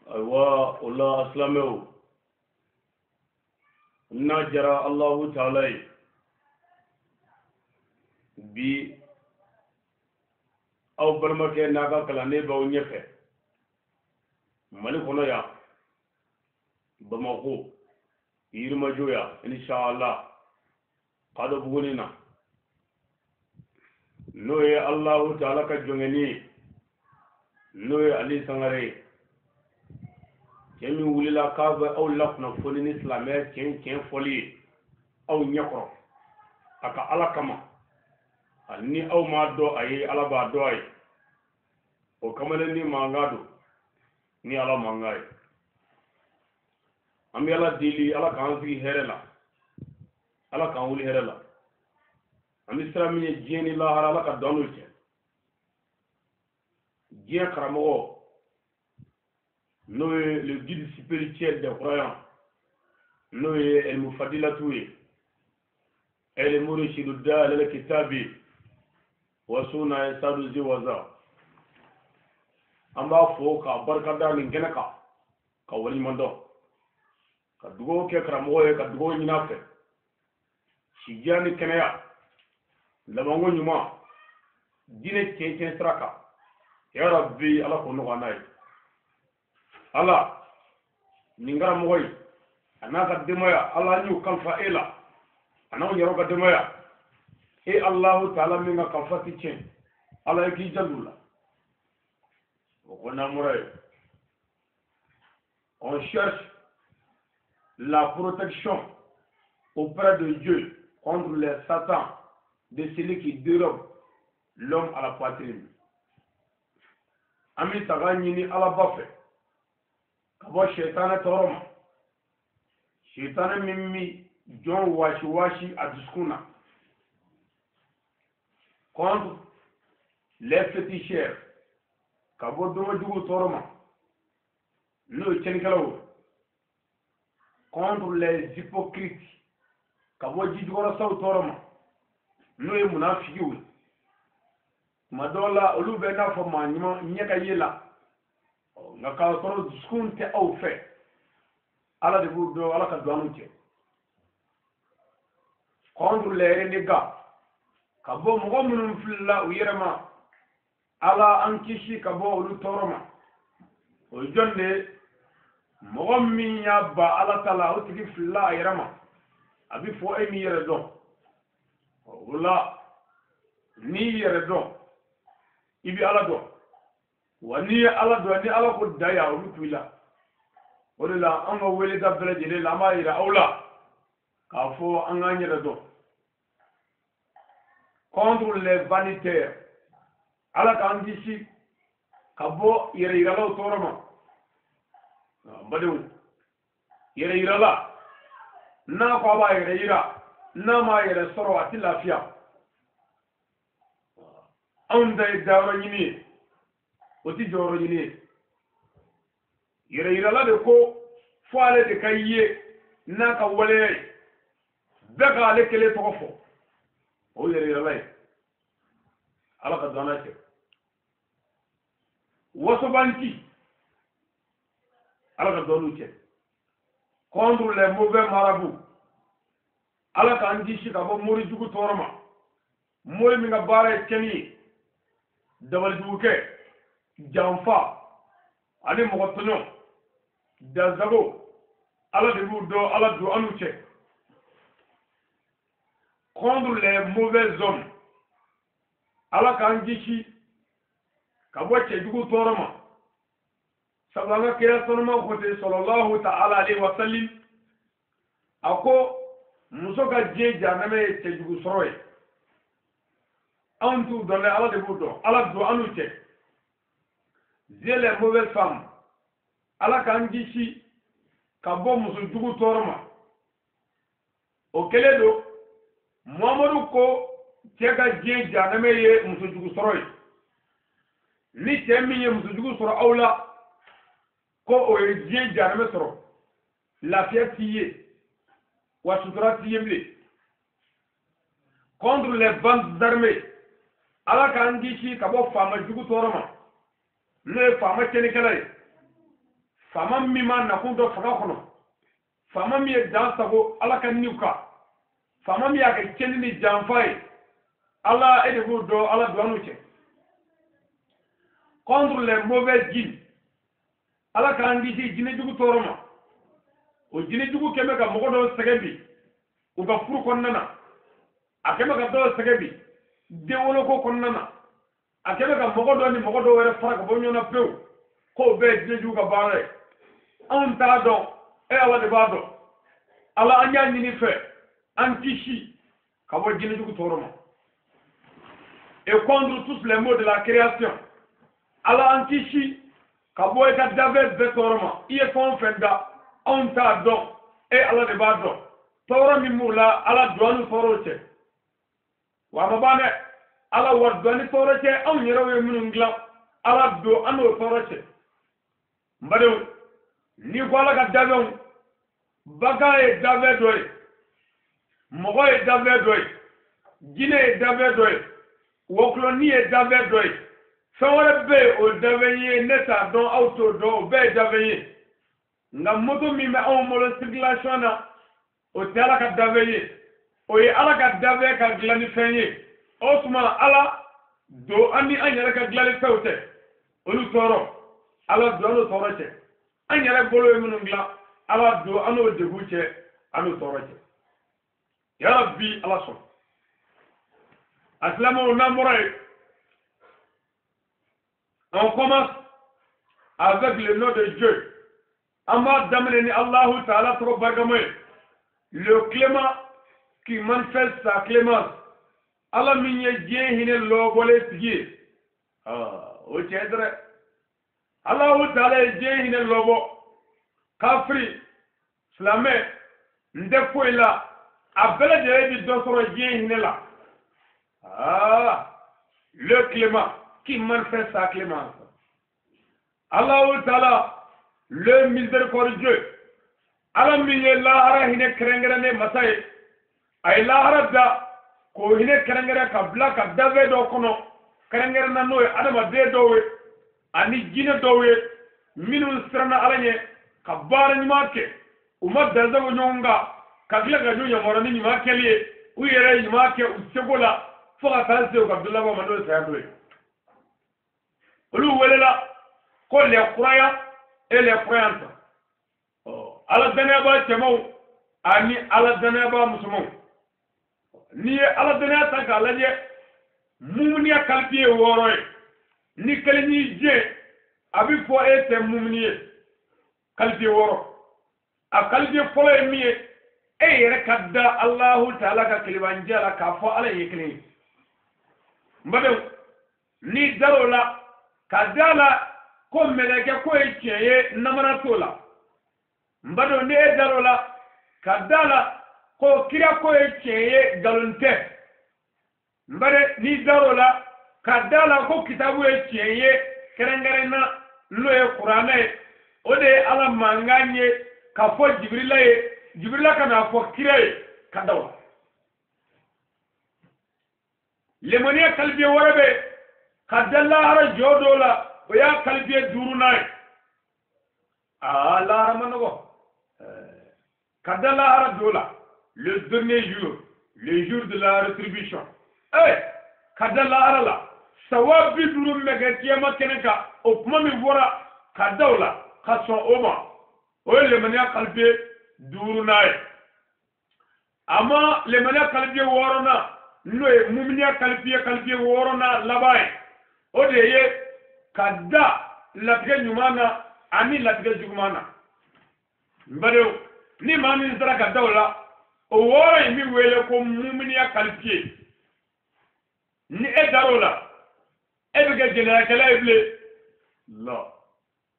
Ayiwa, o la, silamɛw, n'a jara Alahu Taala ye, bi aw balimakɛ n'a ka kalanden b'aw ɲɛfɛ Mali kɔnɔ yan, Bamako, Yirimajɔ yan, inshallah, Kadɔ Buguni na, n'o ye Alahu Taala ka jɔnkɛni ye, n'o ye Ali Sangare ye, cɛ min wulila k'a bɛ aw lakunnafoni ni silamɛya tiɲɛ tiɲɛ fɔli ye aw ɲɛkɔrɔ a ka Ala kama. Hali ni aw m'a dɔn a ye, Ala b'a dɔn a ye. O kamalen ni mankan don ni Ala mankan ye. An bɛ Ala deli, Ala k'an sigi hɛrɛ la, Ala k'an wuli hɛrɛ la. An bɛ sira min ye diɲɛ ni lahara, Ala ka don n'o cɛ. Diɲɛ karamɔgɔ, n'o ye le guide spirituel des croyants, n'o ye Elmufadilatu ye, El Murushidu Dalil Kitabi wa Suna ye Sadu Ziwaza, an b'a fo k'a barikada nin kɛnɛ kan, ka waleɲuman dɔn, ka dugawu kɛ karamɔgɔ ye, ka dugawu ɲini a fɛ, sidiya ni kɛnɛya, labanko ɲuman diinɛ tiɲɛ tiɲɛ sira kan. Ya Rabbi, Ala k'o nɔgɔya n'a ye. Ala, nin karamɔgɔ in a n'a ka denbaya, Ala, an y'u kalifa e la, a n'anw yɛrɛw ka denbaya. E Alahu Taala min ka kalifa ti tiɲɛ, Ala ye k'i janto la. O ko n'an bɔra yen, on cherche la protection auprès de Dieu contre les satans de celui qui dérobe l'homme à la poitrine. An bɛ taga ɲini Ala ba fɛ ka bɔ sɛtanɛ tɔɔrɔ ma, sɛtanɛ min bɛ jɔn wasi wasi a dusukun na. Contre les féticheurs, ka bɔ dɔnkojugu tɔɔrɔ ma, n'o ye tiɲɛnikɛlaw ye. Contre les hypocrites, ka bɔ jijukɔrɔsaw tɔɔrɔ ma, n'o ye munafigiw ye. Tuma dɔw la, olu bɛ n'a fɔ maa ɲuman ɲɛ ka ye la, nka k'a sɔrɔ dusukun tɛ aw fɛ. Ala de b'u dɔn, Ala ka don an n'u cɛ. Contre les renégats, ka bɔ mɔgɔ minnu filila u yɛrɛ ma, Ala an kisi ka bɔ olu tɔɔrɔ ma. O ye jɔn de ye? Mɔgɔ min y'a ba Ala ta la, o tigi filila a yɛrɛ ma. A bɛ fɔ e m'i yɛrɛ dɔn. O la, n'i yɛrɛ dɔn, i bɛ Ala dɔn. Wa n'i ye Ala dɔn, ni Ala ko da yan, o bɛ ku i la. O de la, an ka weleda bɛɛ lajɛlen la, an b'a yira aw la k'a fɔ an k'an yɛrɛ dɔn. Contre les vaniteurs, Ala k'an kisi ka bɔ yɛrɛ yiralaw tɔɔrɔ ma. N badenw, yɛrɛ yirala n'a ko a b'a yɛrɛ yira, n'a m'a yɛrɛ sɔrɔ, a ti lafiya. Anw ta ye dayɔrɔ ɲini ye, o ti jɔyɔrɔ ɲini ye. Yɛrɛ yirala de ko fo ale de ka ye n'a ka waleya ye, bɛɛ k'ale kelen tɔgɔ fɔ, o yɛrɛ yirala ye. Ala ka don an n'a cɛ. Wasobanci, Ala ka don n'u cɛ. Contre les mauvais marabouts, Ala k'an kisi ka bɔ mori jugu tɔɔrɔ ma, mori min ka baara ye tiɲɛni ye, dabalijugukɛ, janfa ani mɔgɔ tɔɲɔ, dansago. Ala de b'u dɔn, Ala don an n'u cɛ. Contre les mauvais hommes, Ala k'an kisi ka bɔ cɛjugu tɔɔrɔ ma. Sabu an ka kira sɔnuma ko ten, sɔlɔlahu ta'ala alayhi wa sallim, a ko muso ka diɲɛ jahanamɛ ye cɛjugu sɔrɔ ye. Anw t'u dɔn dɛ, Ala de b'u dɔn. Ala don an n'u cɛ. Et les mauvaises femmes, Ala k'an kisi ka bɔ muso jugu tɔɔrɔ ma. O kɛlen don, Muhamadu ko cɛ ka diɲɛ jahanamɛ ye musojugu sɔrɔ ye. Ni cɛ min ye musojugu sɔrɔ aw la, ko o ye diɲɛ jahanamɛ sɔrɔ, lafiya t'i ye wa sutura t'i ye bilen. Contre les bandes armées, Ala k'an kisi ka bɔ faama jugu tɔɔrɔ ma, n'o ye faama tiɲɛnikɛla ye. Faama min ma nakun dɔ fanga kɔnɔ, faama min ye dan sago Ala ka niw kan, faama min y'a kɛ tiɲɛni ni janfa ye, Ala e de b'o dɔn, Ala don an n'u cɛ. Contre les mauvais djinns, Ala k'an kisi jinɛjugu tɔɔrɔ ma. O jinɛjugu kɛn bɛ ka mɔgɔ dɔw sɛgɛn bi u ka furu kɔnɔna na, a kɛn bɛ ka dɔw sɛgɛn bi denwoloko kɔnɔna na, a kɛn bɛ ka mɔgɔ dɔw ni mɔgɔ dɔw yɛrɛ fara ka bɔ ɲɔgɔn na pewu, k'o bɛɛ ye jinɛjugu ka baara ye. Anw t'a dɔn, e Ala de b'a dɔn. Ala, an y'a ɲini fɛ, an kisi ka bɔ jinɛjugu tɔɔrɔ ma. Et contre tous les maux de la création, Ala an kisi ka bɔ i ka danfɛn bɛɛ tɔɔrɔ ma. I ye fɛn o fɛn da, anw t'a dɔn, e Ala de b'a dɔn. Tɔɔrɔ min b'u la, Ala don an n'u tɔɔrɔw cɛ. Wa a ma ban dɛ, Ala wa don an ni tɔɔrɔ cɛ, anw yɛrɛw ye minnu dilan, Ala don an n'o tɔɔrɔ cɛ. N badenw, n'i ko Ala ka danfɛnw, bagan ye danfɛn dɔ ye, mɔgɔ ye danfɛn dɔ ye, jinɛ ye danfɛn dɔ ye, wɔkulɔni ye danfɛn dɔ ye, fɛn wɛrɛ bɛ yen o ye danfɛn ye, ne t'a dɔn, aw t'o dɔn, o bɛɛ ye danfɛn ye. Nka moto min bɛ anw bolo circulation na, o tɛ Ala ka danfɛn ye, o ye Ala ka danfɛn ka dilanni fɛn ye. O tuma Ala don an ni an yɛrɛ ka dilanni fɛnw tɛ, olu tɔɔrɔ, Ala don an n'o tɔɔrɔ cɛ. An yɛrɛ bolo ye minnu dilan, Ala don an n'o degun cɛ, an n'o tɔɔrɔ cɛ. Yarabi, Ala sɔn. A silamɛw, n'an bɔra yen, on commence avec le nom de Dieu. An b'a daminɛ ni Allahu Ta'ala tɔgɔ barikama ye, le clément qui manifeste sa clémence, Ala min ye diɲɛ hinɛ lɔbɔlen tigi ye. O tiɲɛ tɛ dɛ, Allahu Ta'ala ye diɲɛ hinɛ lɔbɔ. Kafiri, silamɛ, n tɛ foyi la, a bɛɛ lajɛlen bi dɔ sɔrɔ diɲɛ hinɛ la. Le clément qui manifeste sa clémence, Allahu Ta'ala le miséricordieux, Ala min ye lahara hinɛ kɛrɛnkɛrɛnnen masa ye. A ye lahara da k'o hinɛ kɛrɛnkɛrɛn ka bila ka danfɛn dɔw kɔnɔ kɛrɛnkɛrɛnna, n'o ye adamaden dɔw ye ani jinɛ dɔw ye, minnu siranna Ala ɲɛ ka baara ɲuman kɛ, u ma dansago ɲɔgɔn kan, ka tila ka ɲɔgɔn yamaruya ni ɲuman kɛli ye. U yɛrɛ ye ɲuman kɛ u seko la fo ka taa se u ka don laban ma, n'o ye saya don ye. Olu welela ko les croyants et les croyantes, Ala danayabaa cɛmanw ani Ala danayabaa musomanw. N'i ye Ala danaya ta k'a lajɛ, mumuniya qualité ye 6 ye. Ni kelen y'i jɛ, a bɛ fɔ e tɛ mumuni ye. Qualité 6, a qualité fɔlɔ ye min ye, e yɛrɛ ka da Alahu Taala ka kelebanjɛ la k'a fɔ Ala ye kelen ye. N badenw, n'i dar'o la ka da la ko mɛlɛkɛ ko ye tiɲɛ ye, namara t'o la. N badenw, ni e dar'o la ka da la ko kira ko ye tiɲɛ ye, nkalon tɛ. N baden, n'i dar'o la ka da la ko kitabu ye tiɲɛ ye, kɛrɛnkɛrɛnna n'o ye kuranɛ ye, o de ye Ala mankan ye ka fɔ Jibirila ye, Jibirila ka n'a fɔ kira ye, ka da o la. Lemaniya qualité wɛrɛ bɛ ka da lahara jɔ dɔw la, o y'a qualité 5nan ye. Aa, lahara ma nɔgɔ. Ka da lahara dɔw la, le dernier jour, le jour de la rétribution, ka da lahara la, sawa 50 min bɛ kɛ kiyama kɛnɛ kan, o kuma min fɔra, ka da o la ka sɔn o ma, o ye lemaniya qualité 5nan ye. A ma lemaniya qualité 6nan, n'o ye muminiya qualité 6nan laban ye, o de ye ka da latigɛ ɲuman na ani latigɛ juguman na. N badenw, ni maa min sera ka da o la, o 6 in bɛ wele ko muminiya qualité. Ni e dar'o la, e bɛ kɛ jɛnɛyakɛla ye bilen la?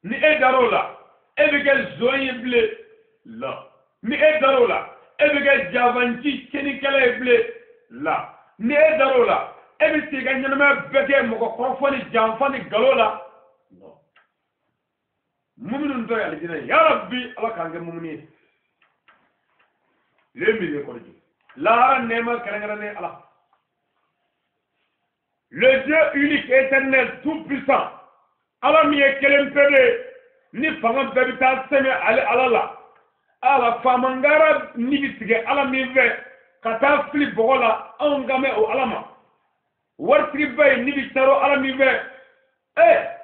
Ni e dar'o la, e bɛ kɛ zon ye bilen la? Ni e dar'o la, e bɛ kɛ jabanci tiɲɛnikɛla ye bilen la? Ni e dar'o la, e bɛ se ka ɲɛnamaya bɛɛ kɛ mɔgɔ kɔrɔfɔ ni janfa ni nkalon la? Muminu tɔ ye alijinɛ ye. Yarabi, Ala k'an kɛ mumini ye. Le miséricordieux, lahara nɛɛma kɛrɛnkɛrɛnnen Ala, le Dieu unique, éternel, tout puissant, Ala min ye kelen pe de ye, Ni fanga bɛɛ bɛ taa sɛmɛ ale Ala la, ala faamangara ni bɛ tigɛ Ala min fɛ ka taa fili bɔgɔ la, anw kan bɛ o Ala ma. Waritigiba ye ni bɛ caro Ala min fɛ,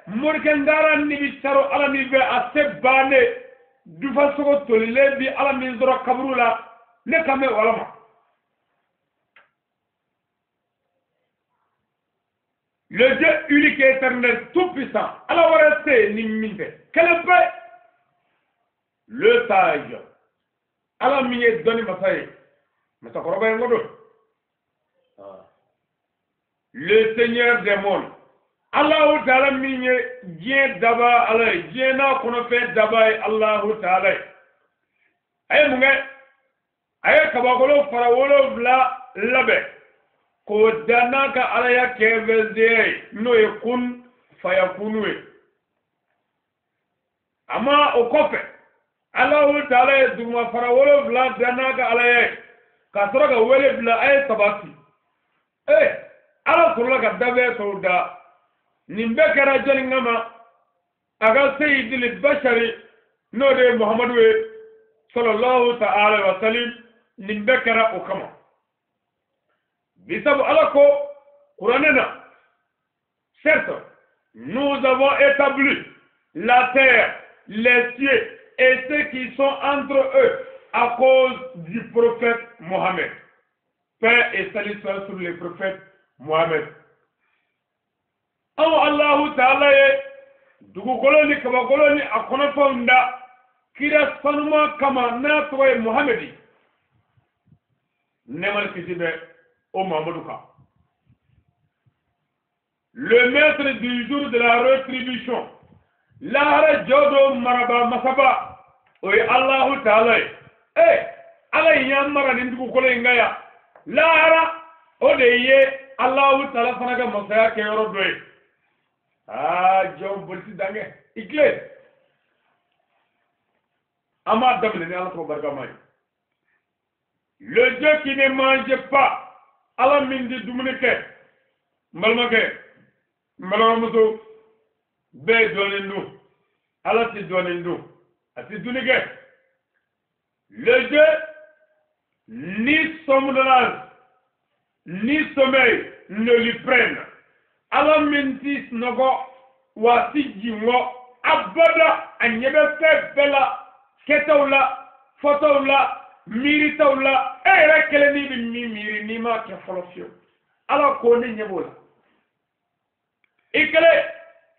morikɛ ngara ni bɛ caro Ala min fɛ, a se bannen dufasogo tolilen bi Ala min sɔrɔ kaburu la, ne kan bɛ o Ala ma. Le Dieu unique et éternel, tout-puissant, Ala wɛrɛ tɛ yen ni min tɛ, kelen pe. Le sage, Ala min ye dɔnni masa ye, masakɔrɔba ye n ko don. Le Seigneur des mondes, Alahu Taala min ye diɲɛ daba Ala ye, diɲɛ n'a kɔnɔfɛn daba ye Alahu Taala ye. A ye mun kɛ? A ye kabakolo fara 7 labɛn k'o da n'a ka alaya kɛfɛnzeya ye, n'o ye kun fayakunu ye. A ma o kɔfɛ, Alahu Taala ye duguma fara 7 da n'a ka alaya ye, ka sɔrɔ ka wele bila a ye sabati. Ala sɔrɔla ka dabɛ tɔw da. Nin bɛɛ kɛra jɔnni kama? A ka seyidili bashari, n'o de ye Muhamadu ye sallallahu ta'ala wa salim. Nin bɛɛ kɛra o kama. Bisabu Ala ko kuranɛ na, certes, nous avons établi la terre, les cieux et ceux qui sont entre eux à cause du prophète Mohammed. Paix et salut soient sur le prophète Mohammed. Anw Alahu Taala ye dugukolo ni kabakolo ni a kɔnɔfɛnw da kira sanuma kama n'a tɔgɔ ye Mohamedi. Nɛɛma ni kisi bɛ o Muhamadu kan. Le maître du jour de la rétribution, lahara jɔ don maraba masaba, o ye Alahu Taala ye. Ala in y'an mara nin dugukolo in kan yan, lahara o de ye Alahu Taala fana ka masaya kɛyɔrɔ dɔ ye. Jɔn polisi dankɛ i tile, an b'a daminɛ ni Ala tɔgɔ barikama ye. Le Dieu qui ne mange pas, Ala min tɛ dumuni kɛ. N balimakɛ, n balimamuso, bɛɛ ye dɔɔnin dun, Ala tɛ dɔɔnin dun, a tɛ dumuni kɛ. Le Dieu ni somnolence ni sommeil ne lui prennent. Ala min ti sunɔgɔ wa ti jingɔ abada, a ɲɛ bɛ fɛn bɛɛ la, kɛtaw la, fɔtaw la, miiritaw la. E yɛrɛ kelen n'i bɛ min miiri n'i m'a kɛ fɔlɔ fiyewu, Ala ko ne ɲɛ b'o la. I kelen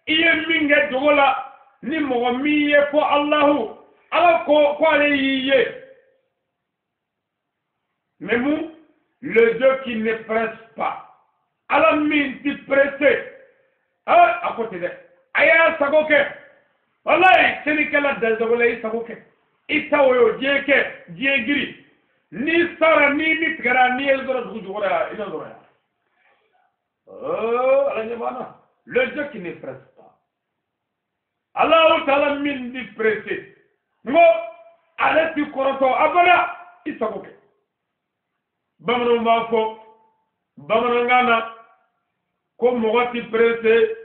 i ye min kɛ dogo la, ni mɔgɔ min ye ko Alahu, Ala ko ko ale y'i ye. Mais mun, le Dieu qui ne presse pas, Ala min ti pressé. A ko ten dɛ, a y'a sago kɛ. Walayi, tiɲɛnikɛla dansago la, i sago kɛ, i ta o ye o diɲɛ kɛ, diɲɛ giri. N'i sara, n'i ni tigɛra, n'i ye sɔrɔ dugu jukɔrɔ yan, i na sɔrɔ yan. Ala ɲɛ b'an na. Le Dieu qui ne presse pas, Alahu Taala min ti pressé, n ko ale ti kɔrɔtɔ abada, i sago kɛ. Bamananw b'a fɔ bamanankan na ko mɔgɔ ti pressé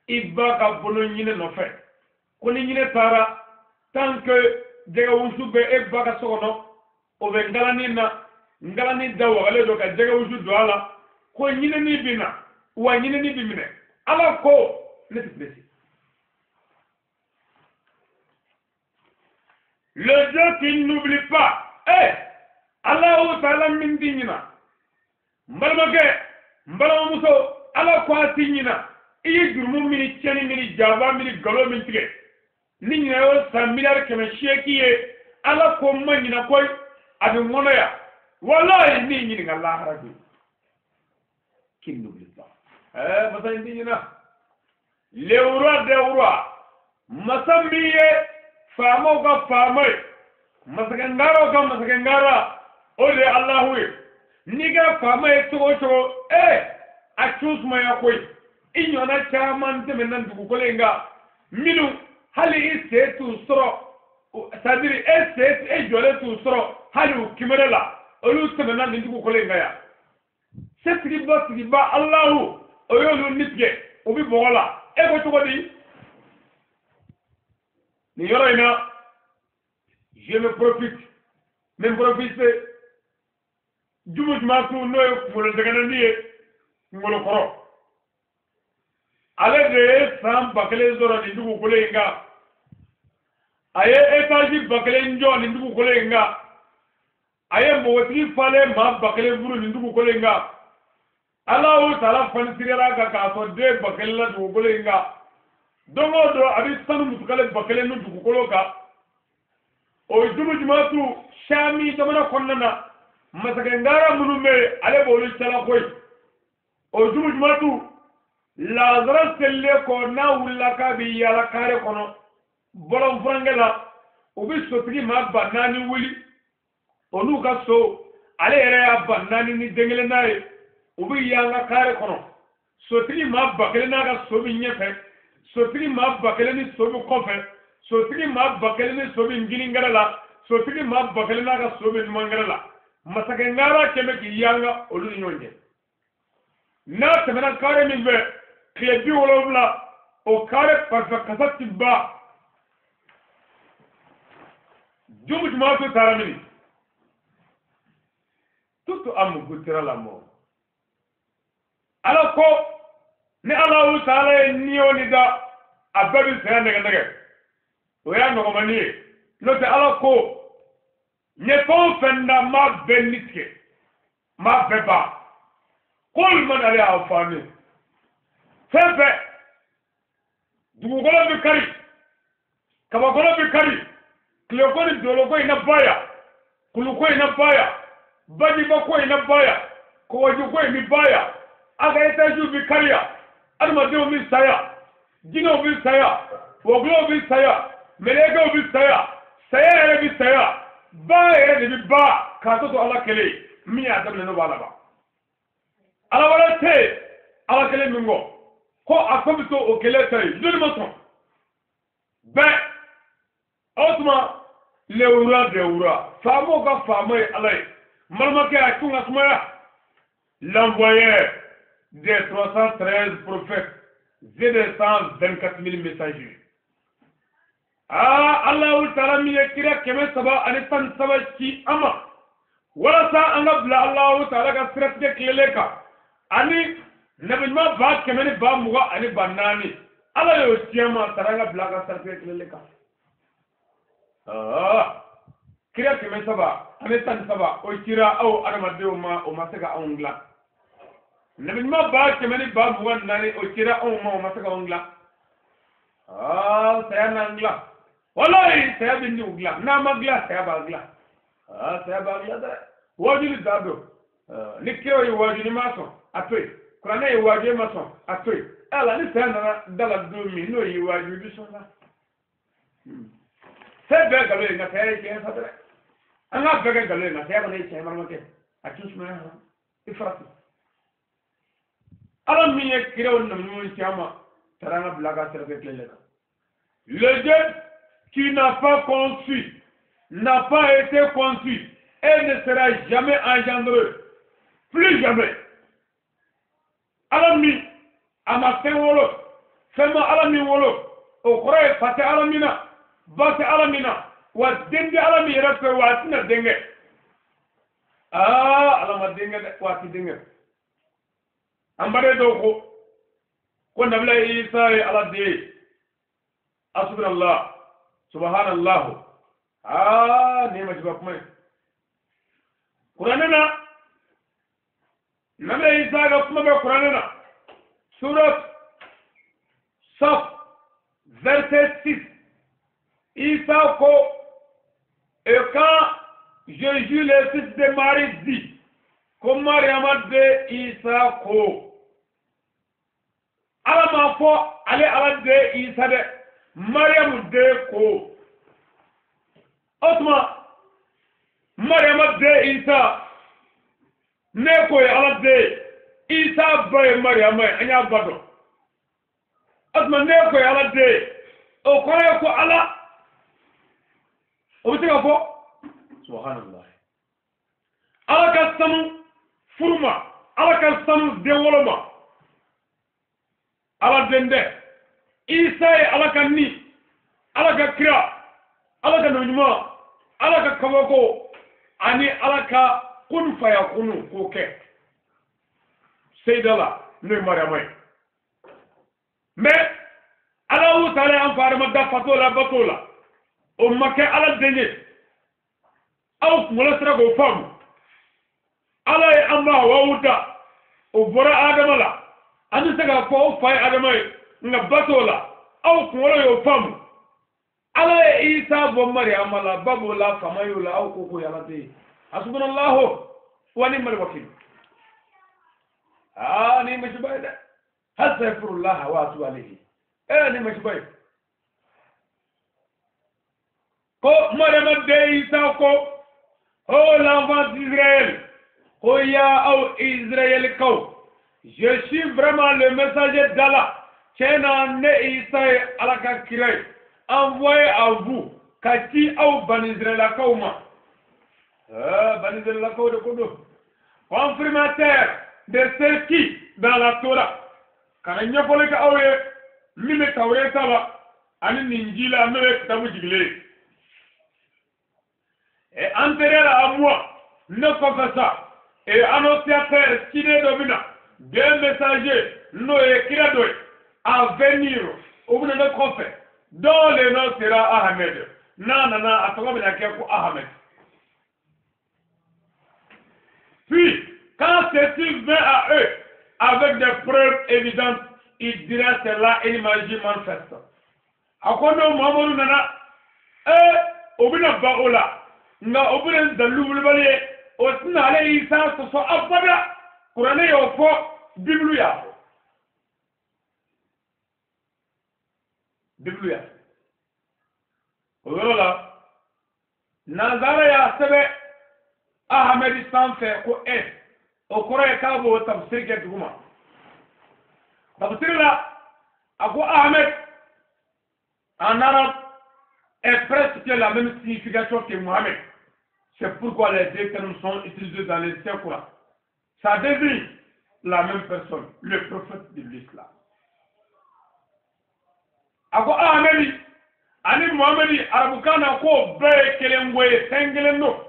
i ba ka bolo ɲinɛ nɔfɛ, ko ni ɲinɛ taara, tant que jɛgɛ wusu bɛ e ba ka so kɔnɔ, o bɛ ngalani na, ngalani da wagalen don ka jɛgɛ wusu don a la, ko ɲinɛni bɛ na wa ɲinɛni bɛ minɛ. Ala ko ne ti pressé. Le Dieu qui n'oublie pas, Alahu Taala min ti ɲina. N balimakɛ, n balimamuso, Ala ko a ti ɲina. I ye jurumu min ni tiɲɛni min ni janfa min ni nkalon min tigɛ, ni ɲinɛ y'o san 800 miliyari ye, Ala ko n ma ɲina koyi, a bɛ n kɔnɔ yan. Walayi, n'i ɲininka lahara don. Qui n'oublie pas? Masa in ti ɲina. Le roi des rois, masa min ye faamaw ka faama ye, masakɛ ngaraw ka masakɛ ngara, o de ye Alahu ye. N'i kɛra faama ye cogo o cogo, a cun sumaya koyi. I ɲɔgɔnna caman tɛmɛna dugukolo in kan, minnu hali i sen t'u sɔrɔ, c'est à dire e sen e jɔlen t'u sɔrɔ hali u kimɛrɛ la, olu tɛmɛna nin dugukolo in kan yan. Setigiba tigiba Alahu, o y'olu ni tigɛ, o bɛ bɔgɔ la. E ko cogo di? Nin yɔrɔ in na, je me profite, n bɛ profite jumu jumatu, n'o ye kunkolo zɛgɛnɛni ye, kunkolo kɔrɔ, ale de ye san 1000 sɔrɔ nin dugukolo in kan. A ye étage 1000 jɔ nin dugukolo in kan. A ye npogotigi falen maa 1000 furu nin dugukolo in kan. Alahu taala fanisiriyala kan k'a sɔrɔ den 1000 la dugukolo in kan. Don o don, a bɛ sanu musukale 1000 ni dugukolo kan. O ye jumu jumatu Sami jamana kɔnɔna na, masakɛ ngara minnu bɛ yen, ale b'olu cɛla koyi. O jumu jumatu, lazara selilen kɔ, n'a wulila k'a bɛ yaala kare kɔnɔ bɔlɔn furankɛ la, u bɛ sotigi maa 4000 wuli, o n'u ka so. Ale yɛrɛ y'a 4000 ni den kelen n'a ye, u bɛ yaala kare kɔnɔ. Sotigi maa 1000 n'a ka so bɛ ɲɛfɛ, sotigi maa 1000 ni so bɛ kɔfɛ, sotigi maa 1000 ni so bɛ ngininkɛrɛ la, sotigi maa 1000 n'a ka so bɛ numankɛrɛ la. Masakɛ ngara kɛmɛ k'i yanga olu ni ɲɔgɔn cɛ. N'a tɛmɛna kare min fɛ tile 70, o kare parfum kasa ti ban. Jumu jumatu taara mini? Toute âme goûtera la mort. Ala ko ni Alahu taala ye ni o ni da, a bɛɛ bɛ saya nɛgɛ nɛgɛ. O y'a nɔgɔmani ye. N'o tɛ, Ala ko n ye fɛn o fɛn da, n b'a bɛɛ ni tigɛ, n b'a bɛɛ ban. Kul man alayha fani. Fɛn fɛn, dugukolo bɛ kari, kabakolo bɛ kari, tileko ni doloko in na baya, kuluko in na baya, bajiba ko in na baya, kɔgɔji ko in bɛ baya, a ka étage bɛ kariya, adamadenw bɛ saya, jinɛw bɛ saya, wɔkulɔw bɛ saya, mɛlɛkɛw bɛ saya, saya yɛrɛ bɛ saya, ba yɛrɛ de bɛ ba k'a to Ala kelen min y'a daminɛ, n'o b'a laban. Ala wɛrɛ tɛ yen Ala kelen min kɔ, ko a ko bɛ to o kelen ta ye. Joli ma sɔn bɛɛ. O tuma, le roi des rois, faamaw ka faama ye Ala ye. N balimakɛ, a tun ka sumaya. L'envoyeur des 313 prophètes et des 124 000 messagers. Aa, Alahu taala min ye kira 313 ci an ma walasa an ka bila Alahu taala ka siratigɛ tilelen kan, ani nabi ɲuman 124000, Ala y'o ci an ma tara an ka bila a ka siratigɛ tilelen kan. Aa, kira 313, o cira aw adamadenw ma, o ma se ka anw dilan. Nabi ɲuman 124000, o cira anw ma, o ma se ka anw dilan. Aa, saya n'an dilan. Walayi, saya bɛ niw dilan. N'a ma dilan, saya b'a dilan. Aa, saya b'a dilan dɛ. Wajuli da don. Ni kiraw ye waju, ni ma sɔn, a to yen. Kuranɛ ye waju, e ma sɔn, a to yen. Ala ni saya nana da la don min, n'o y'i waju, i bɛ sɔn sa. Fɛn bɛɛ nkalon ye, nka saya ye tiɲɛ sa dɛ. An k'a bɛɛ kɛ nkalon ye, nka saya kɔni ye tiɲɛ ye. Balimakɛ, a t'i sumaya hɔn, i farati. Ala min ye kiraw nabi ɲumanw ci an ma tara an ka bila a ka sira tilen kan. Le Dieu qui n'a pas conçu, n'a pas été conçu et ne sera jamais engendré, plus jamais. Ala min a ma fɛn wolo, fɛn ma Ala min wolo, o kɔrɔ ye fa tɛ Ala min na, ba tɛ Ala min na, wa den tɛ Ala min yɛrɛ fɛ, wa a tɛna den kɛ. Aa, Ala ma den kɛ dɛ, wa a tɛ den kɛ. An baden dɔw ko ko Nabila Isa ye Ala den ye. Asubirallah, subhanallahu. Aa, nin ye masiba kuma ye. Kuranɛ na, Nabila Isa ka kuma bɛ kuranɛ na, surat Saf, verset 6. Isa ko: "Et quand Jésus, le fils de Marie, dit", ko Mariama de Isa ko, Ala m'a fɔ ale Ala de Isa dɛ, Mariamu de ko. O tuma, Mariama de Isa ne ko ye Ala de ye. Isa ba ye Mariama ye, an y'a ba dɔn. O tuma, ne ko ye Ala de ye, o kɔrɔ ye ko Ala o bɛ se ka fɔ. Subhanallah. Ala ka sanu furu ma, Ala ka sanu den wolo ma, Ala den dɛ. Isa ye Ala ka ni, Ala ka kira. Ala ka nabi ɲuman, Ala ka kabako ani Ala ka kun faya kunu k'o kɛ seyida la, n'o ye Mariyama ye. Mais Alahu taala y'an fa Adama da fato la, bato la, o ma kɛ Ala den ye. Aw kunkolo sera k'o faamu. Ala ye an ba Hawawu da, o bɔra Adama la. An tɛ se k'a fɔ o fa ye Adama ye, nka bato la aw kunkolo y'o faamu. Ala ye Isa bɔ Mariyama la, ba b'o la, fama y'o la, aw ko ko Ala tɛ yen. Hasbunallahu wa ni'mal wakil. Aa, ni masiba ye dɛ. Astaghfirullah wa atubu alayhi. Ni masiba ye. Ko Mariyama den Isa ko, oh l'enfant d'Israël, ko ya aw Israëlkaw, je suis vraiment le messager d'Allah. Tiɲɛ na ne Isa ye Ala ka kira ye, envoyé à vous ka ci aw bani Israɛlakaw ma. Bani Israɛlakaw de ko don. Confirmateur de ce qui dans la Torah, ka na ɲɛfɔli kɛ aw ye min bɛ Tawureta la ani Ninjila, n'o ye kitabu jigilen ye. Et antérieur à moi, ne kɔfɛ sa, et annonciateur, ciden dɔ bɛ na, deux messagers, n'o ye kira dɔ ye, à venir, o bɛ na ne kɔfɛ, dont le nom sera Ahmed. N'a nana, a tɔgɔ bɛna kɛ ko Ahmed. Puis, quand ceci vint à eux avec des preuves évidentes, il dira: c'est là une magie manifeste. A ko n'o Muhamadu nana, o bɛna ban o la, nka o bɛna ni dalilu wulibali ye, o tɛna ale Isa sɔsɔ abada. Kuranɛ y'o fɔ, Bibulu y'a fɔ. Bibulu y'a fɔ. O yɔrɔ la, nanzara y'a sɛbɛn Ahamɛdi sanfɛ ko S, o kɔrɔ ye k'a b'o tafsiri kɛ duguma. Tafsiri la, a ko Ahmed en arabe est presque la même signification que Mohamed. C'est pourquoi les deux termes sont utilisés dans les Saint Coran. Ça désigne la même personne, le prophète de l'islam. A ko Ahmedi ani Muhamadi arabukan na k'o bɛɛ ye kelen ko ye, fɛn kelen don.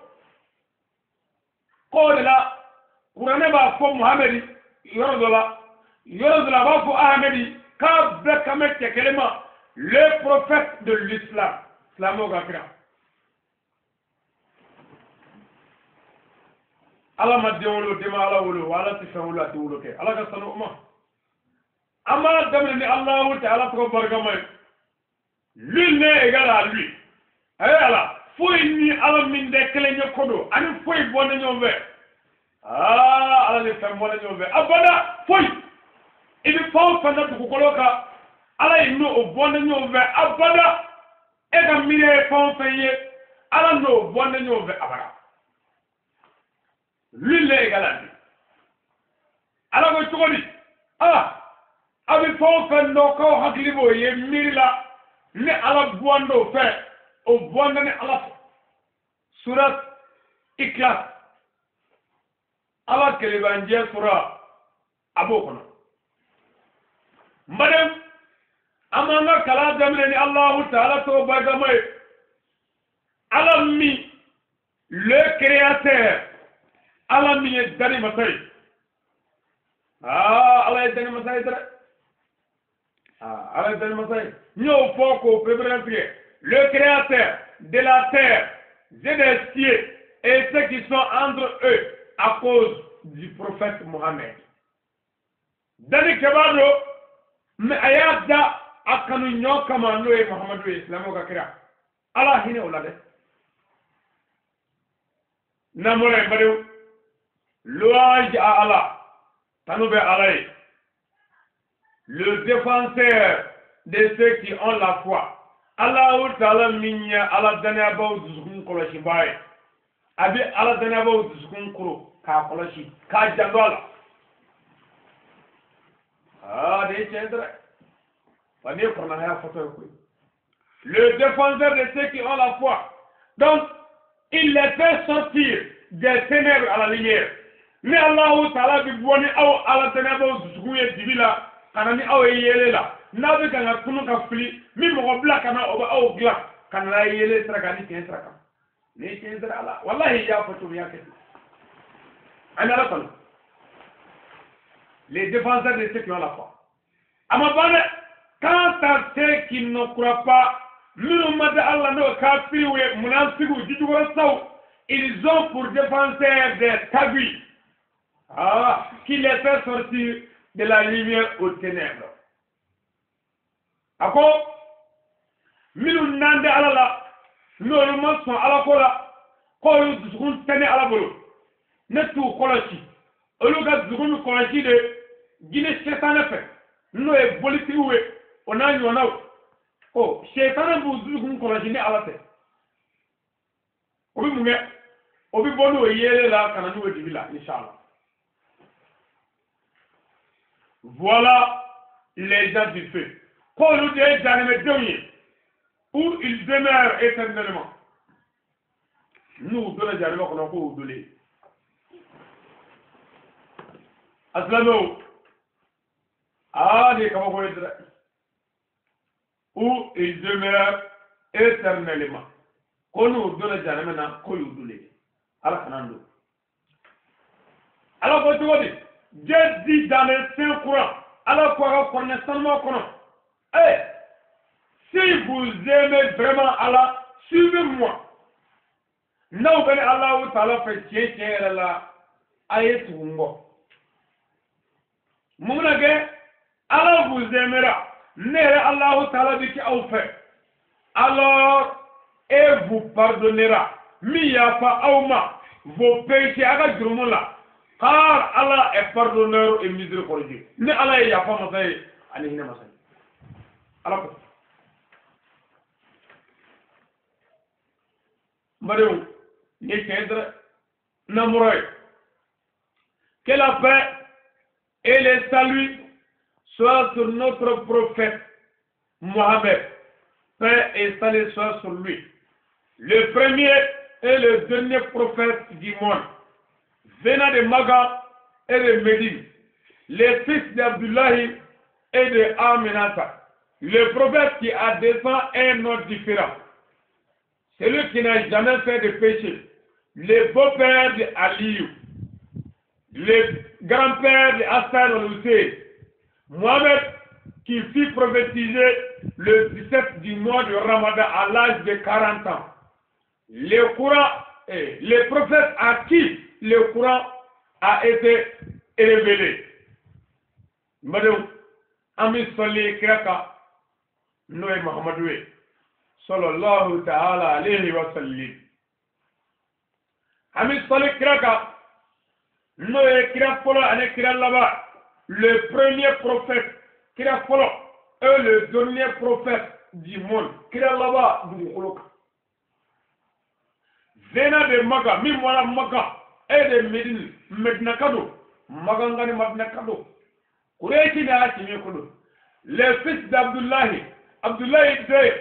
K'o de la kuranɛ b'a fɔ Muhamadi yɔrɔ dɔ la, yɔrɔ dɔ la a b'a fɔ Ahmedi, k'a bɛɛ kan bɛ cɛ kelen ma, le prophète de l'islam, silamɛw ka kira. Ala ma den wolo, den ma Ala wolo, wa Ala tɛ fɛn wolo, a tɛ wolo kɛ. Ala ka sanu o ma. An b'a daminɛ ni Alahu taala tɔgɔ barikama ye. Lui n'est égal à lui. A ye Ala foyi ni Ala min tɛ kelen ye ko don, ani foyi bɔ ne ɲɔgɔn fɛ. Aa, Ala ni fɛn bɔ ne ɲɔgɔn fɛ abada, foyi. I bɛ fɛn o fɛn na dugukolo kan, Ala ye n'o bɔ ne ɲɔgɔn fɛ abada. E ka miiri ye fɛn o fɛn ye, Ala n'o bɔ ne ɲɔgɔn fɛ abada. Lui n'est égal à lui. Ala ko cogo di? Ah, a bɛ fɛn o fɛn dɔn k'aw hakili b'o ye miiri la, ni Ala bɔn d'o fɛ, o bɔn ni Ala fɛ. Surat Ikhlas, Ala kelebanjɛ sura, a b'o kɔnɔ. N baden, an b'an ka kalan daminɛ ni Alahu taala tɔgɔ barikama ye. Ala min, le créateur, Ala min ye danni masa ye. Aa, Ala ye danni masa ye dɛ. Aa, Ala ye danni masa ye. N y'o fɔ k'o pereperelatigɛ. Le créateur de la terre et des cieux et ceux qui sont entre eux à cause du prophète Mohammed. Danni kɛbaa don, mais a y'a da a kanu ɲɔ kama, n'o ye Muhamadu ye, silamɛw ka kira. Ala hinɛ o la dɛ. N'an bɔra yen, badenw, louange à Allah, tanu bɛ Ala ye, le défenseur de ceux qui ont la foi. Alahu taala min ye Ala danayabaaw dusukun kɔlɔsibaa ye, a bɛ Ala danayabaaw dusukun koro k'a kɔlɔsi k'a janto a la. Aa, de ye tiɲɛ dɛ. Wa ne ye kuranɛ fɔtɔ ye koyi. Le défenseur de ceux qui ont la foi. Donc, il les fait sortir des ténèbres à la lumière. Ni Alahu taala bɛ bɔ ni aw Ala danayabaaw dusukun ye dibi la ka na ni aw ye yeelen la, n'a bɛ ka na tunu ka fili, min mɔgɔ bila ka na, o bɛ aw dilan ka Ka na n'a ye yelen sira kan ani tiɲɛ sira kan. Ni ye tiɲɛ sira la, walahi i y'a fɔ cogo min, i y'a kɛ ten. An bɛ Ala tanu. Les défenseurs de ceux qui ont la foi. A ma ban dɛ. Quant à ceux qui ne croient pas, minnu ma da Ala la n'o ye kafiriw ye, munafigiw, jijukɔrɔsaw, ils ont pour défenseurs des tagouis, ah, qui les fait sortir de la lumière aux ténèbres. A ko minnu nan tɛ Ala la, n'olu ma sɔn Ala ko la, k'olu dusukun tɛ ne Ala bolo, ne t'u kɔlɔsi. Olu ka dusukun bɛ kɔlɔsi de jinɛ sɛtanɛ fɛ, n'o ye bolitigiw ye, o n'a ɲɔgɔnnaw. Ko sɛtanɛ b'u dusukun kɔlɔsi ni Ala tɛ. O bɛ mun kɛ? O bɛ bɔ n'o yeelen la ka na n'o ye dibi la, inshallah. Voilà les gens du feu. K'olu de ye jahanɛmɛdenw ye, où ils demeurent éternellement. N'u donna jahanɛmɛ kɔnɔ, k'o dolen. A silamɛw, aa nin ye kabako ye dɛ. Où ils demeurent éternellement. Ko n'u donna jahanɛmɛ na, k'o y'u dolen. Ala kana n don. Ala ko cogo di? Dieu dit dans le Saint Coran, Ala ko a ka kuranɛ sanuma kɔnɔ, eh, si vous aimez vraiment Allah, suivez-moi. N'aw bɛ ne Alahu taala fɛ tiɲɛ tiɲɛ yɛrɛ la, a ye tugu n kɔ. Mun bɛna kɛ? Allah vous aimera. Ne yɛrɛ Alahu taala bɛ kɛ aw fɛ. Alors, et vous pardonnera. Min yafa aw ma vos péchés, a ka jurumu la. Car Allah est pardonneur et miséricordieux. Ne Ala ye yafa masa ye ani hinɛ masa ye. Ala ko. N badenw, nin ye tiɲɛ ye dɛ. N'an bɔra yen. Que la paix et le salut soient sur notre prophète Mohammed. Paix et salut soient sur lui. Le premier et le dernier prophète du monde, venant de Maga et de Médine, le fils d'Abdullahi et de Aminata, le prophète qui a descendu un nom différent, celui qui n'a jamais fait de péché, le beau-père de Aliou, le grand-père de Hassan al-Hussein, Mohamed qui fut prophétisé le 17 du mois de Ramadan à l'âge de 40 ans. Le Coran, le prophète à qui le Coran a été révélé. N badenw, an bɛ sɔli kira kan n'o ye Mahamadu ye, sallallahu ta'ala alayhi wa sallim. An bɛ sɔli kira kan n'o ye kira fɔlɔ ani kira laban, le premier prophète, kira fɔlɔ, et le dernier prophète du monde, kira laban dugukolo kan. Venant de Maga, min bɔra Maga, et de Médine, Medina ka don, Maganka ni Madina ka don. Kureyiti ni Hasimi ko don. Le fils d'Abdullahi, Abdullahi den,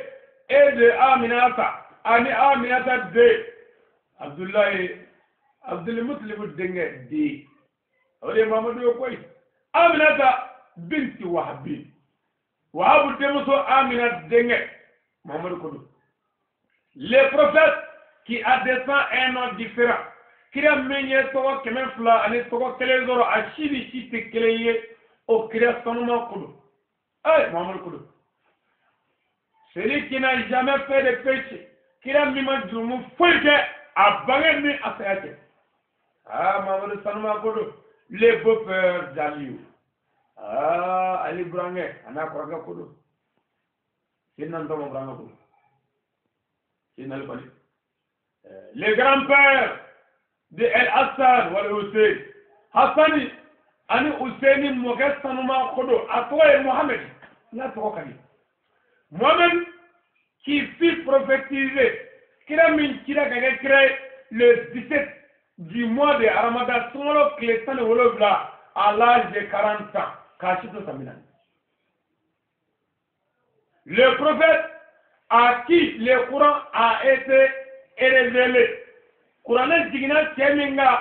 et de Aminata, ani Aminata den, Abdullahi, Abdulmutalib denkɛ den. O de ye Mamadu ye koyi. Aminata binti Wahabi. Wahabu denmuso Amina denkɛ, Mamadu ko don. Le prophète qui a descendu un nom différent. Kira min ye tɔgɔ 201 sɔrɔ, a si ni si tɛ kelen ye, o kira sanuma ko don. Eh, Muhammadu ko don. Celui qui n'a jamais fait de péché, kira min ma jurumu foyi kɛ, a bange ni a saya cɛ. Ah, Muhammadu sanuma ko don. Le beau-père d'Aliou. Ah, Ali burankɛ, a n'a kɔrɔkɛ ko don. Seydina Ntɔmɔ burankɛ ko don. Seydina Ali kɔni. Le grand-père de El Hassan wal Hussein. Hassani ani Husseini mɔkɛ sanuma ko don. A tɔgɔ ye Mohamed. N'a tɔgɔ ka di. Mohamed qui fut prophétisé. Kira min cira ka kɛ kira ye le 17 du mois de Ramadan, sunkalo tile 17, à l'âge de 40 ans, k'a si to san 40. Le prophète à qui le Coran a été révélé. Kuranɛ jiginna cɛ min kan,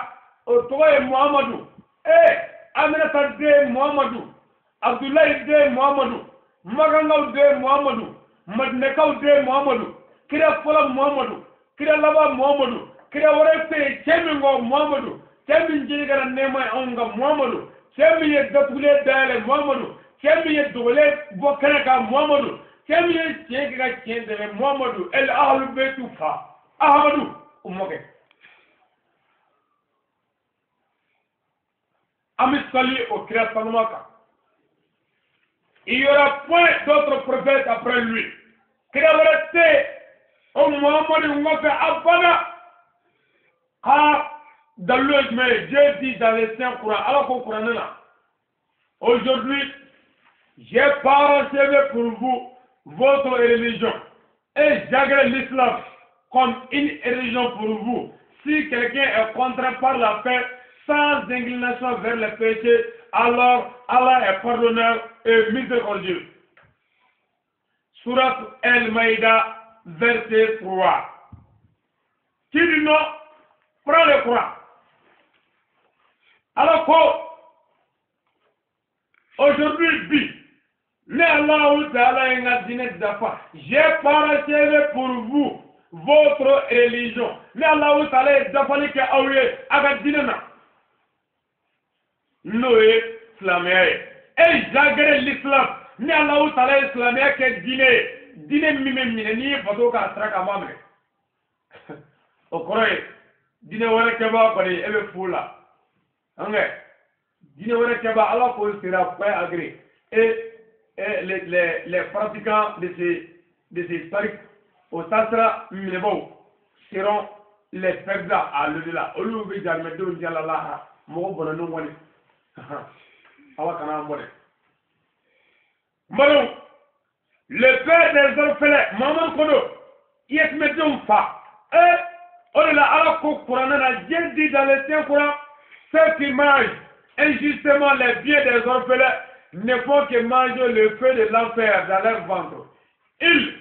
o tɔgɔ ye Muhamadu. Eh, Aminata den Muhamadu, Abdulayi den Muhamadu, Magangaw den Muhamadu, Madinɛkaw den Muhamadu, Kira fɔlɔ Muhamadu, kira laban Muhamadu, kira wɛrɛ tɛ yen cɛ min kɔ Muhamadu, cɛ min jeli kɛra nɛɛma ye anw kan Muhamadu, cɛ min ye datugulen dayɛlɛ Muhamadu, cɛ min ye dogolen bɔ kɛnɛ kan Muhamadu, cɛ min ye tiɲɛ kɛ ka tiɲɛ dɛmɛ Muhamadu, el ahlu beytu fa Ahamadu o mɔkɛ. An bɛ sali o kira sanuma kan. Il y aura point d'autre prophète après lui. Kira wɛrɛ tɛ yen o Muhamadu kɔfɛ abada. Ka dalilu ye jumɛn ye? Dieu dit dans le Saint Coran, Ala ko kuranɛ na, aujourd'hui j'ai parachevé pour vous votre religion et j'agrée l'islam comme une religion pour vous. Si quelqu'un est contraint par la paix sans inclination vers le péché, alors Allah est pardonneur et miséricordieux. Sourate El Maïda, verset 3. Qui dit non, prend le Coran. Alors aujourd'hui, bi, mais Allah Ta'ala ye n ka diinɛ dafa. J'ai parachevé pour vous votre religion. Mais Allah Ta'ala ye dafali kɛ aw ye a ka diinɛ na, n'o ye silamɛya ye. Et j'agrée l'islam. Ni Allahu Ta'ala ye silamɛya kɛ diinɛ ye, diinɛ min bɛ minɛ n'i ye bato k'a sira kan, a b'a minɛ. O kɔrɔ ye diinɛ wɛrɛ kɛbaa kɔni e bɛ fu la. An diinɛ wɛrɛ kɛbaa, Ala ko sera point agréé. Et les pratiquants de ces tariques o taasira minɛbaw seront les perdants à l'au-delà. Olu bɛ jahanamɛdenw jala lahara mɔgɔ bɔnɛnenw kɔni. Ala kana an bɔnɛ. N badenw, le père des orphelins Muhamadu Kodo, yatimɛdenw fa. O de la Ala ko kuranɛ na, Dieu dit dans le Saint Coran, ceux qui mangent injustement les biens des orphelins ne font que manger le feu de l'enfer dans leur ventre. Ils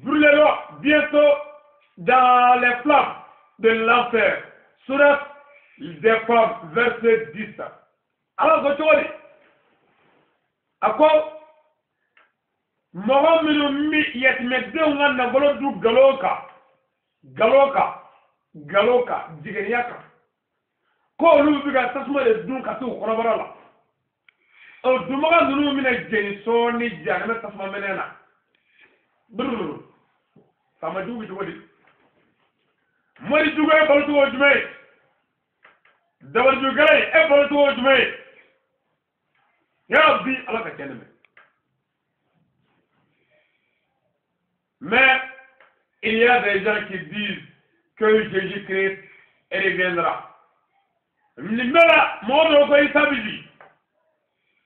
brûleront bientôt dans les flammes de l'enfer. Sourate des femmes, verset 10. Ala ko cogo di? A ko mɔgɔ minnu bɛ yatimɛdenw ka nafolo dun nkalon kan, nkalon kan, nkalon kan, jiginniya kan, ko olu bɛ ka tasuma de dun ka t'u kɔnɔbara la. O dunbaga ninnu bɛna jeni sɔɔni jahanamɛ tasuma mɛnɛ na. Brrr, faama jugu bɛ cogo di? Mori jugu e balo cogo jumɛn ye? Dabalijugu gɛlɛn e balo cogo jumɛn ye? Ya Rabbi, Ala ka tiɲɛ dɛmɛ. Mais il y a des gens qui disent que Jésus-Christ reviendra. Nin bɛɛ la mɔgɔ dɔw ko Isa bɛ jigin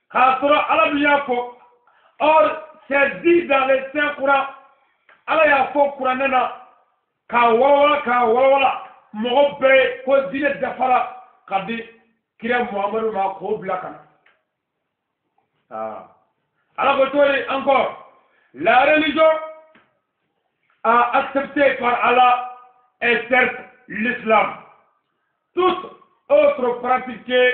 k'a sɔrɔ Ala dun y'a fɔ. Or c'est dit dans le Saint Coran, Ala y'a fɔ kuranɛ na k'a walawala, k'a walawala mɔgɔ bɛɛ ye ko diinɛ dafara ka di kira Muhamadu ma k'o bila ka na. Ala ko cogo di encore? La religion a accepté par Allah est certes l'islam. Toute autre pratiquée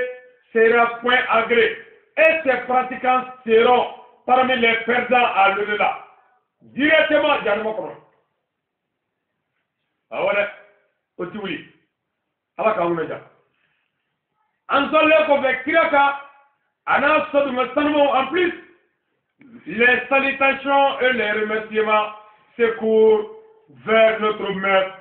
sera point agréée et ses pratiquants seront parmi les perdants à l'au-delà. Directement, jahanama kɔnɔ. Awɔ dɛ, o ti wuli. Ala k'an kunna ja. An sɔrɔlen kɔfɛ kira kan a n'a sɔdunga sanumaw, en plus, les salutations et les remerciements secours vers notre maître,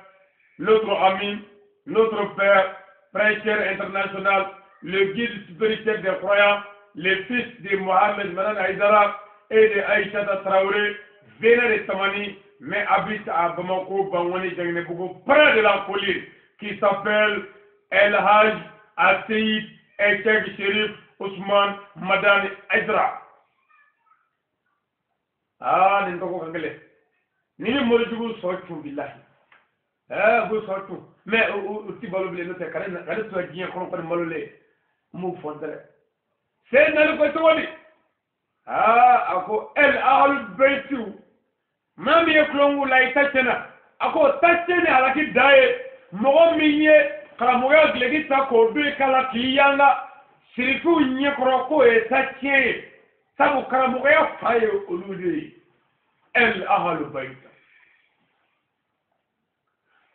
notre ami, notre père, prêcheur international, le guide spirituel des croyants, le fils de Mohamed Madani Haïdara et de Aïchata Traoré, venant de Tamani, mais habite à Bamako, Bangwani, Djangnebougou, près de la colline, qui s'appelle El Hajj Asseïd Cheikh Chérif Ousmane Madani Haïdara. Ah, nin tɔgɔ ka gɛlɛn. Ni ni morijugu sɔ cun bilahi. U b'o sɔ cun. Mais u ti balo bilen, n'o tɛ ka ne to diɲɛ kɔnɔ kɔni malolen. N m'o fɔ n tɛ dɛ. Seydina ko cogo di? Ah, a ko el ahlu beytiw. Maa min ye tulon la i ta tiɲɛna. A ko ta tiɲɛ ni alaki da ye mɔgɔ min ye karamɔgɔya gileki ta k'o don i kan la k'i yanga sirifiw ɲɛkɔrɔ k'o ye ta tiɲɛ ye. Sabu karamɔgɔya fa ye olu de ye. El ahlu bayt.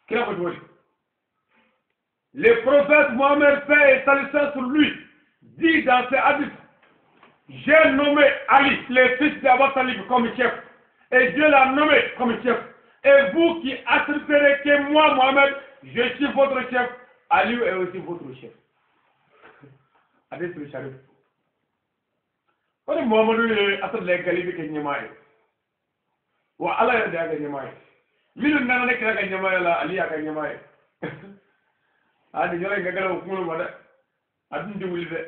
Kira ko cogo di? Le prophète Mohammed, paix et salut sur lui, dit dans ses hadiths: j'ai nommé Ali, le fils d'Abu Talib, comme chef, et Dieu l'a nommé comme chef. Et vous qui accepterez que moi, Mohammed, je suis votre chef, Ali est aussi votre chef. Hadith sharif. O de Muhammadu ye Asadulayi Galibi kɛ ɲɛmaa ye, wa Ala yɛrɛ de y'a kɛ ɲɛmaa ye. Minnu nana ne kira ka ɲɛmaaya la, Ali y'a ka ɲɛmaa ye. A nin yɔrɔ in ka gɛlɛn o kunkolo ma dɛ, a dun tɛ wuli dɛ.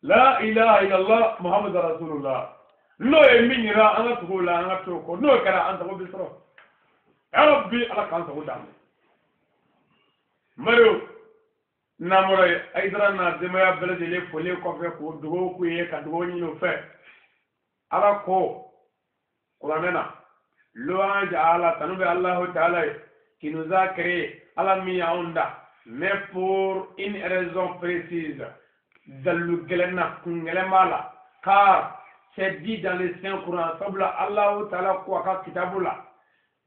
La ilaha illallah Muhammadu rasulullah. N'o ye min yira, an ka tugu o la, an ka t'o kɔ. N'o kɛra, an sago bɛ sɔrɔ. Ya Rabbi, Ala k'an sago d'an ma. Mariw n'an bɔra yen, Ayidara n'a denbaya bɛɛ lajɛlen folen kɔfɛ, k'o dugawu k'u ye, ka dugawu ɲini u fɛ. Ala ko kuranɛ na: louange à Allah, tanu bɛ Allahu Taala ye, qui nous a créé, Ala min y'anw da, mais pour une raison précise, dalu gɛlɛn na, kun gɛlɛn b'a la, car c'est dit dans le Saint Coran, sabula Allahu Taala ko a ka kitabu la: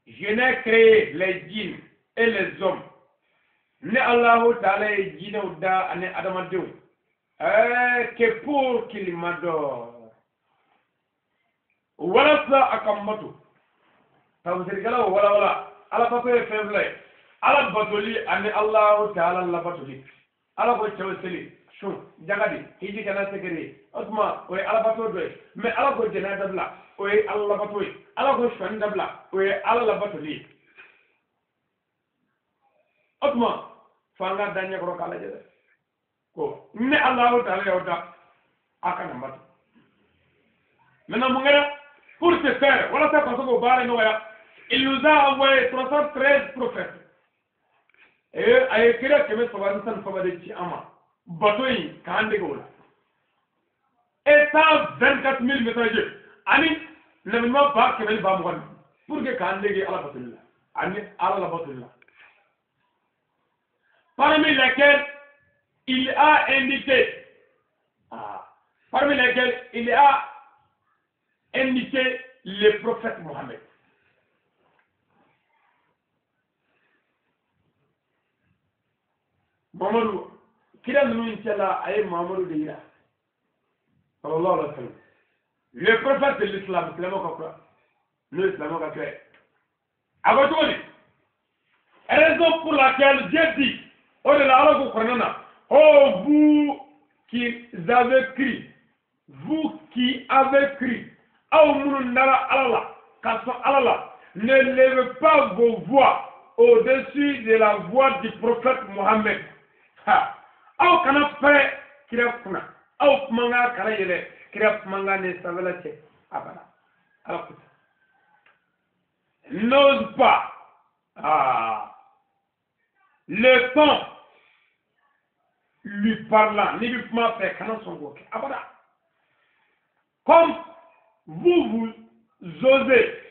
je n'ai créé les djinns et les hommes, ne Allahu Taala ye jinɛw da ani adamadenw, que pour qu'ils m'adorent, walasa a ka n bato. Tafsirikɛlaw walawala, Ala bato ye fɛn fila ye: Ala batoli ani Allahu Taala labatoli. Ala ko cɛw seli, sun, jagadi, hiji kana segere, o tuma o ye Ala bato dɔ ye. Mais Ala ko jɛnɛya dabila, o ye Ala labato ye. Ala ko sɔnni dabila, o ye Ala labatoli ye. O tuma f'an ka da ɲɛkɔrɔ k'a lajɛ dɛ, ko ne Allahu Taala y'aw da, a kana n bato. Maintenant, mun kɛra? Pour ce faire, walasa ka se k'o baara nɔgɔya, il nous a envoyé 313 prophètes. Et a ye kira 313 de ci an ma bato in k'an dege o la, et 124 000 messagers, ani nabiɲuman 120 000, pour que k'an dege Ala batoli la ani Ala labatoli la, parmi lesquels il a indiqué, parmi lesquels il a indiqué le prophète Mohammed. Muhammadu, kira ninnu cɛla, a ye Muhammadu de yira, sallallahu alaihi wa sallam, le prophète de l'islam, silamɛw ka kura, n'o ye silamɛw ka kira ye. A ko cogo di? Raison pour laquelle Dieu dit, o de la Ala ko kuranɛ na: oh, vous qui avez cru, vous qui avez cru, aw minnu nara Ala la ka sɔn Ala la, ne levez pas vos voix au-dessus de la voix du prophète Mohammed. Ha, aw kana pɛrɛ kira kunna, aw kumakan kana yɛlɛ kira kumakan ni sanfɛla cɛ abada. Ala ko n'ose pas, le ton lui parlant, n'i bɛ kuma fɛ, kana sɔn k'o kɛ abada, comme vous vous osez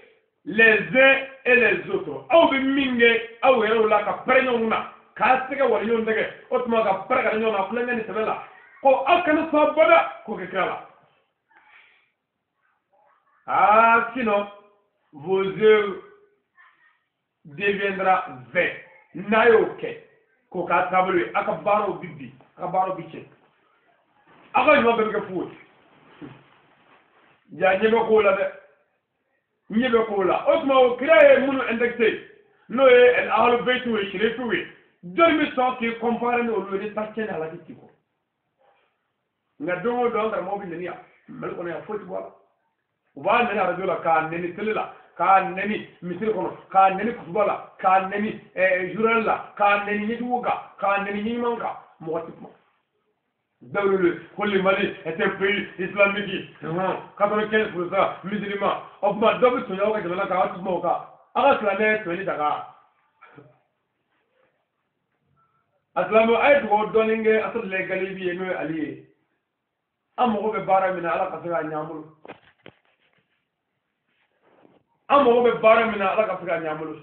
les uns et les autres. Aw bɛ min kɛ aw yɛrɛw la, ka pɛrɛn ɲɔgɔn na, k'a tɛgɛ wali ɲɔgɔn tɛgɛ, o tuma ka pɛrɛn ka ɲɔgɔn na kulonkɛ ni sɛbɛ la, ko aw kana sɔn abada k'o kɛ kira la. Ah, sinon vos œuvres deviendra vain. N'a y'o kɛ k'o k'a taabolo ye, aw ka baaraw bi bin, aw ka baaraw bi tiɲɛ, aw ka ɲuman bɛɛ bɛ kɛ fu ye. Ja ɲɛ bɛ kow la dɛ, ɲɛ bɛ kow la. O tuma o kira ye minnu indexé, n'o ye ahalu beyitiw ye, sirifiw ye, jɔnni bɛ sɔn k'i comparer ni olu ye ni ta tiɲɛ ni halaki t'i kɔ? Nka don o don, an karamɔgɔ bɛ nɛni yan Mali kɔnɔ yan, foyi tɛ bɔ a la. U b'a nɛni arajo la, k'a nɛni télé la, k'a nɛni misiri kɔnɔ, k'a nɛni kutuba la, k'a nɛni journal la, k'a nɛni ɲɛjugu kan, k'a nɛni ɲɛɲuman kan, mɔgɔ tɛ kuma. Dawulu ko le Mali est un pays islamique, 95% musulmans. O tuma dɔ bɛ tɔɲɔ aw ka jamana kan, aw tɛ kuma o kan. Aw ka silamɛya ye tɔɲɔli daga. A silamɛ, a ye dugawu dɔɔnin kɛ Asadulayi Galibi ye, n'o ye Ali ye. An mago bɛ baara min na, Ala ka se k'a ɲɛ an bolo. An mago bɛ baara min na, Ala ka se k'a ɲɛ an bolo.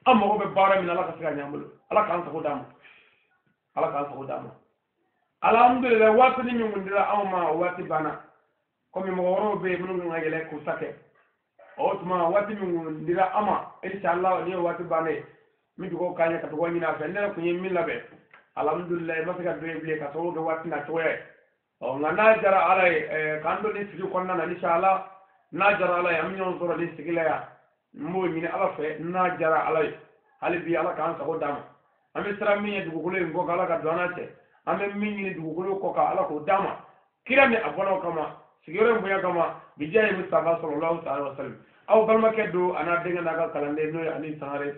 An mago bɛ baara min na, Ala ka se k'a ɲɛ an bolo. Ala k'an sago d'an ma, Ala k'an sago d'an ma. Alhamdulilayi, waati ni min kun dira anw ma, o waati banna. Komi mɔgɔ wɛrɛw bɛ yen minnu kan ka yɛlɛ k'u ta kɛ. O tuma waati min dira an ma, inshallah ni ye waati bannen n bɛ dugawu k'an ye ka dugawu ɲini a fɛ. Ne yɛrɛ tun ye min labɛn, alhamdulilayi, n ma se ka don yen bilen ka sababu kɛ waati n'a cogoya ye. Ɔ nka n'a jara Ala ye, k'an don nin sigi kɔnɔna na, inshallah n'a jara Ala ye, an bɛ ɲɔgɔn sɔrɔ nin sigi la yan. N b'o ɲini Ala fɛ, n'a jara Ala ye, hali bi Ala k'an sago d'a ma. An bɛ siran min ye dugukolo in kɔ kan, Ala ka don an n'a cɛ. An bɛ min ɲini dugukolo kɔ kan, Ala k'o d'a ma, kira ni a bɔnnaw kama, sigiyɔrɔ in bonya kama, bijahi Mustafa sallallahu alaihi wa sallam. Aw balimakɛ don a n'a denkɛ n'a ka kalanden, n'o ye Ali Sangare,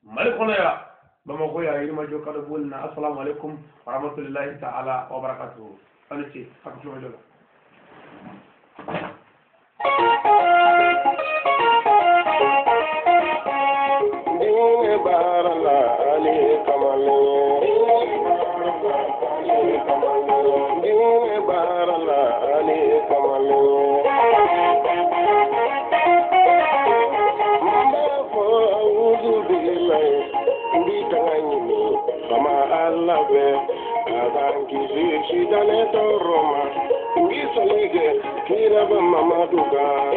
Mali kɔnɔ yan, Bamakɔ yan, Yirimajɔ Kadogo na. Assalamu alaikum wa rahmatullahi ta'ala wa barakatuhu. Aw ni ce a ka tulomajɔ la. Diinɛ baara la Ali kamalen, diinɛ baara la Ali kamalen. N b'a fɔ awuzu bilayi, n b'i tanga ɲini fama Ala fɛ, a k'an kisi sitanɛ tɔɔrɔ ma. N b'i sɔli kɛ kiraba Mamadu kan.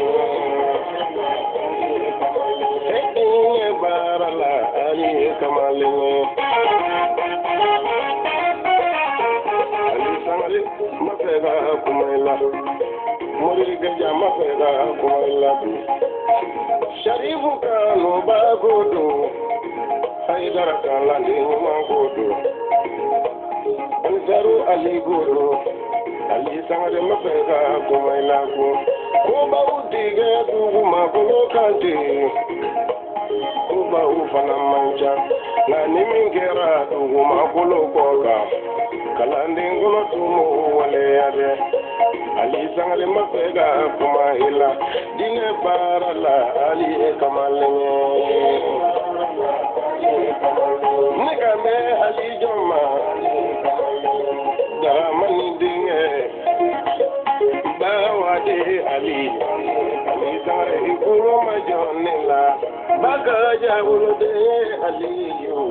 Diinɛ baara la Ali kamalen. Ali Sangare ma fɛ ka kuma i la, Mori Gaja ma fɛ ka kuma i la bi. Sharifu Kanu ba ko don, Hayidara kalanden ɲuman ko don, Ansaru Ali ko don, Ali Sangare ma fɛ ka kuma i la ko. Kobaw tigɛ dugumakolo kan ten, kobaw fana man ca, nka ni min kɛra dugumakolo kɔ kan, kalanden kɔnɔ tun m'o waleya dɛ. Ali Sangare ma fɛ ka kuma i la, diinɛ baara la Ali ye kamalen ye. Ne ka mɛn Ali jɔn ma, Daramani denkɛ, Bawa de Ali. Ali Sangare i kolo ma jɔ ne la, Bakaja woloden ye Aliyu,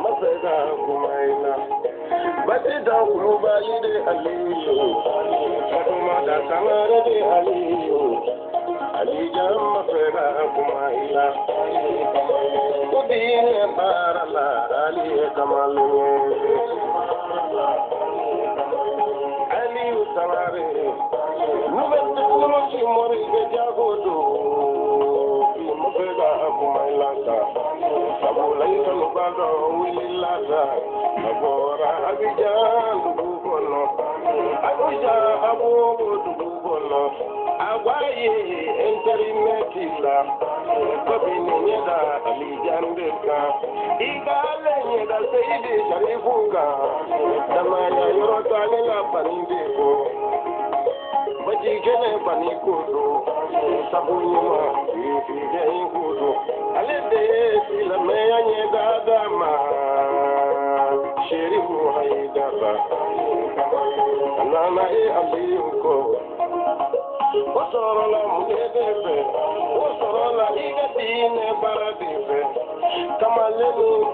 ma fɛ ka kuma i la. Batida Kulubali de Aliyu, Fatumata Sangare de Aliyu, Alija ma fɛ ka kuma i la. Ko diinɛ baara la Ali ye kamalen ye. Aliyu Sangare, nouvelle technologie Mori Gaja ko don, bi ma fɛ ka kuma i la sa. Sabula i kanuba dɔ wulila sa, a bɔra Abijan dugu kɔnɔ, Abijan Abobo dugu kɔnɔ. A ko a ye interinɛti la, kabini ɲɛda Alijan de kan, i k'ale ɲɛda Seyidi Sarifu kan, damaya yɔrɔ t'ale la bani de kɔ. Baji kɛnɛ bani ko don, sabu ɲuman fifikɛ in ko don, ale de ye silamɛya ɲɛda d'a ma. Sherifu Hayidara, a nana ye Aliyu kɔ. O sɔrɔla mun de fɛ? O sɔrɔla i ka diinɛ baara de fɛ. Kamalen.